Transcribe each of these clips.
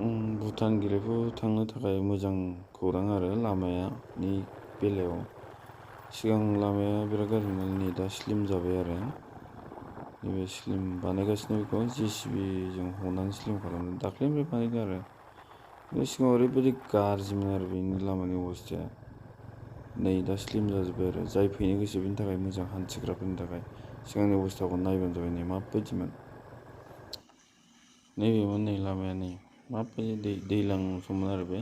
भुटान गेलेफु थांनो थाखाय मोजां खौरां आरो लामानि बेलायाव सिगां लामाया बिराद गाज्रिमोन, नै दा स्लिम जाबाय आरो नैबे स्लिम बानायगासिनो बेखौ JCB जों हनानै स्लिम खालामदों, दाख्लैनिफ्राय बानायदों आरो सिगाङाव ओरैबायदि गाज्रिमोन आरो बेनि लामानि अबस्थाया, नै दा स्लिम जाजोब्बाय आरो जाय फैनो गोसो बेनि थाखाय मोजां, हान्थिग्राफोरनि थाखाय सिगांनि अबस्थाखौ नायबानो जाबाय नै माबायदिमोन, नैबेमोन नै लामाया नै माबायदि दैज्लां सममोन आरो बे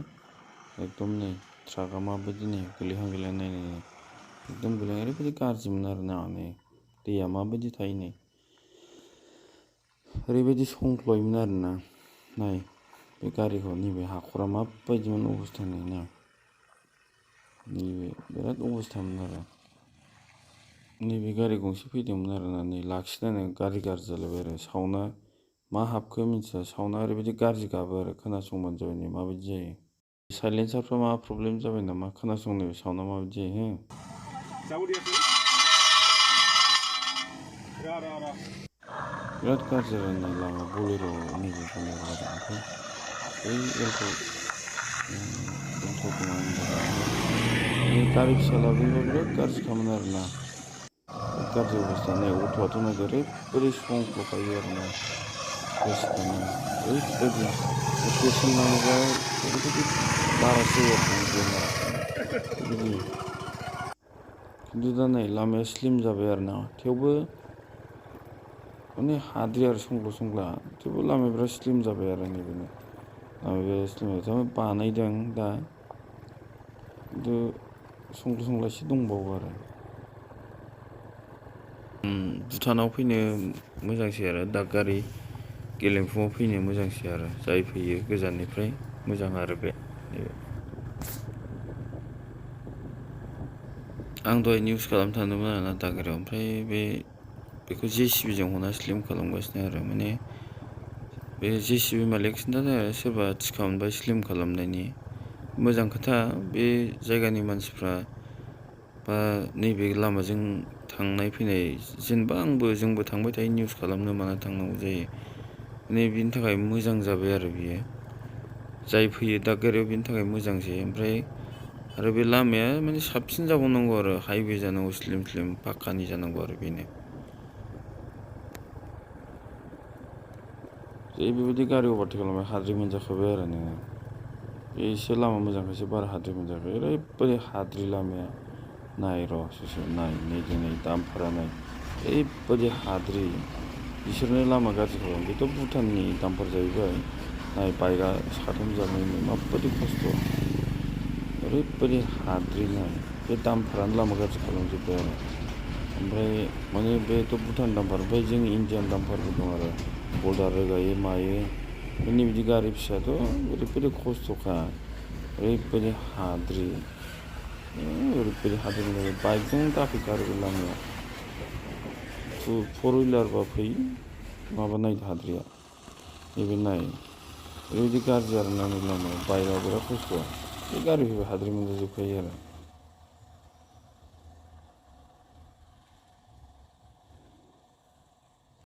एकदम नै ट्राकआ माबायदि नै गोलैहां नाय एकदम गोलैहां ओरैबायदि गाज्रिमोन आरो ना, नै दैया माबायदि थायो नै ओरैबायदि संख्लयोमोन आरो ना, नाय बे गारिखौ नैबे हाखरा माबायदिमोन अबस्था नै ना, नैबे बिराद अबस्थामोन आरो नैबे गारि गंसे फैदोंमोन आरो ना, नै लाखिनानै गारि गाज्रि जालायबाय आरो साउन्डआ मा हाबखो मिथिया, साउन्डआ ओरैबायदि गाज्रि गाबो आरो खोनासंबानो जाबाय नै माबायदि जायो, साइलेन्सारफ्रा माबा प्रब्लेम जाबाय नामा, खोनासंनो साउन्डआ माबायदि जायो हो बिराद गाज्रि आरो नै लामा बलेर' नैबे बलेर' गारि, ओमफ्राय बै एल्ट' मा होनदों माने गारि फिसा लाबोयोबा बिराद गाज्रि खामोन आरो ना, बिराद गाज्रि अबस्था, नै अट'आथ' नायदो ओरैबायदि संख्ल'खायो आरो ना गोसोखाङो ओरैबायदि पेसेन्ट लाङोबा ओरैबायदि बारासो जायो आरो थांनो बेबायदि, खिन्थु दा नै लामाया स्लिम जाबाय आरो ना, थेवबो माने हाद्रि आरो संख्ला थेवबो लामाया बिराद स्लिम जाबाय आरो नैबेनो लामाया बिराद स्लिम जाबाय, बानायदों दा खिन्थु संख्ला एसे दंबावो आरो भुटानाव फैनो मोजांसै आरो दादगारि गेलेमफुङाव फैनो मोजांसै आरो जाय फैयो गोजाननिफ्राय मोजां आरो बे नैबे आं दहाय निउस खालामनो थांदोंमोन आरोना दादगारियाव, ओमफ्राय बेखौ JCB जों हना स्लिम खालामगासिनो आरो माने बे JCB मालिक खिन्थादों आरो सोरबा थिखा मोनबाय स्लिम खालामनायनि, मोजां खोथा, बे जायगानि मानसिफ्रा बा नैबे लामाजों थांनाय फैनाय जेनेबा जोंबो थांबाय थायो निउस खालामनो मानो थांनांगौ जायो, माने बिनि थाखाय मोजां जाबाय आरो बियो जाय फैयो दादगारियाव बिनि थाखाय मोजांसै, ओमफ्राय आरो बे लामाया माने साबसिन जाबावनांगौ आरो हाइवे जानांगौ स्लिम पाक्कानि जानांगौ आरो बेनो, बेबायदि गारि अभारटेक खालामबाय हाद्रि मोनजाखाबाय आरो नोङो, बे एसे लामा मोजांखायसो बारा हाद्रि मोनजाखै, ओरैबायदि हाद्रि लामाया नाय र' नाय नै दामफोरा नाय ओरैबायदि हाद्रि, बिसोरनो लामा गाज्रि खालामो, बेथ' भुटाननि दामफार जाहैबाय, नाय बाइकआ साथाम जानायनि माबायदि खस्थ', ओरैबायदि हाद्रि नाय बे दामफारानो लामा गाज्रि खालामजोब्बाय आरो ओमफ्राय माने बेथ' भुटान दामफार, ओमफ्राय जोंनि इण्डियान दामफारबो दं आरो बल्दार रोगायो मायो, नै बिदि गारि फिसायाथ' ओरैबायदि खस्थ'खा, ओरैबायदि हाद्रि मोनजाबाय, बाइकजों दाफैखा आरो बे लामाया, फर हुइलारबा फै माबा नायदो हाद्रिया, नैबे नाय ओरैबायदि गाज्रि आरो ना नै लामाया, बाइकआव बिराद खस्थ', बे गारि फैबा हाद्रि मोनजाजोबखायो आरो